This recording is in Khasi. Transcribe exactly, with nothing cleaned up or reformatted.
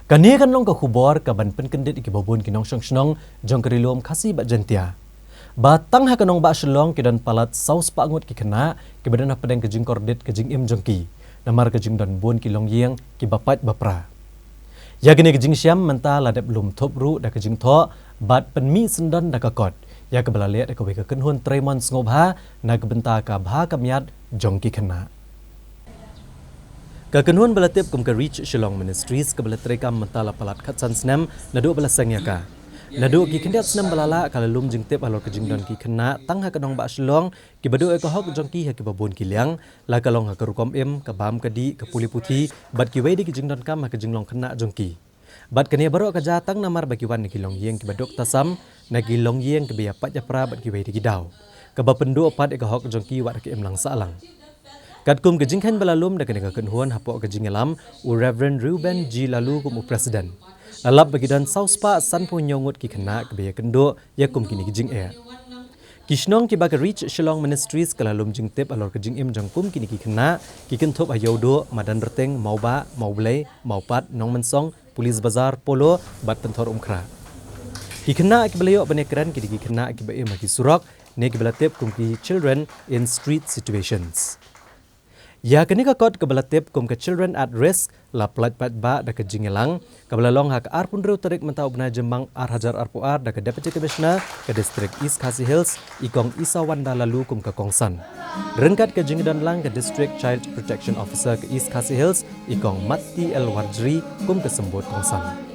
Kane kan long ka khubor kaban pynkyndit ïa kiba bun ki nongshong shnong jong ka Ri Lum Khasi bad Jaintia. Ba tang ha ka nongbah Shillong ki don palat saw spah ngut ki khynnah kiba don hapdeng ka jingkordit ka jingim jong ki namar ka jingdon bun ki longïing kiba pait ba pra. Ïa kane ka jingshem mynta la dep lum thup ruh da ka jingthoh bad pynmih syndon da ka kot ïa kaba la leh da kawei ka kynhun treimon sngewbha na ka bynta ka bha ka miat jong ki khynnah. Ka kynhun ba la tip kum ka Reach Shillong Ministries kaba la treikam mynta la palat khatsan snem naduh ba la seng ïa ka. Naduh ki khyndiat snem ba la lah ka la lum jingtip halor ka jingdon ki khynnah tang ha ka nongbah Shillong kiba duh ïa ka hok jong ki ha kiba bun ki liang, la ka long ha ka rukom im, ka bam ka dih, ka pule puthi bad kiwei de ki jingdonkam ha ka jinglong khynnah jong ki. Bad kane baroh ka jia tang namar ba ki wan na ki longïing kiba duk tasam, na ki longïing kiba ïa pait ïa pra bad kiwei de ki daw. Kaba pynduh pat ïa ka hok jong ki wat ha ka imlang sahlang. Katkum ka jingkheiñ ba la lum da kane ka kynhun hapoh ka jingïalam u Reverend Reuben G Laloo kum u president. La lap ba ki don saw spah sanphew hynñiew ngut ki khynnah kiba ïakynduh ïa kum kine ki jingeh. Ki shnong kiba ka Reach Shillong Ministries ka la lum jingtip halor ka jingim jong kum kine ki khynnah ki kynthup ha Ïewduh, Madanrting, Mawbah, Mawblei, Mawpat, Nongmynsong, Police Bazar, Polo bad Pynthorumkhrah. Ki khynnah kiba la ïoh ban ïakren ki dei ki khynnah kiba im ha ki surok ne kiba la tip kum ki children in street situations. Ïa kane ka kot kaba la tip kum ka Children at Risk la pynlait paidbah da ka jingïalang kaba la long ha ka arphew hynriew tarik mynta u bnai Jymmang ar hajar arphew ar da ka Deputy Commissioner ka District East Khasi Hills i Kong Isawanda Laloo kum ka kongsan. Ryngkat ka jingdon lang ka District Child Protection Officer ka East Khasi Hills i Kong Matti L Warjri kum ka symbud kongsan.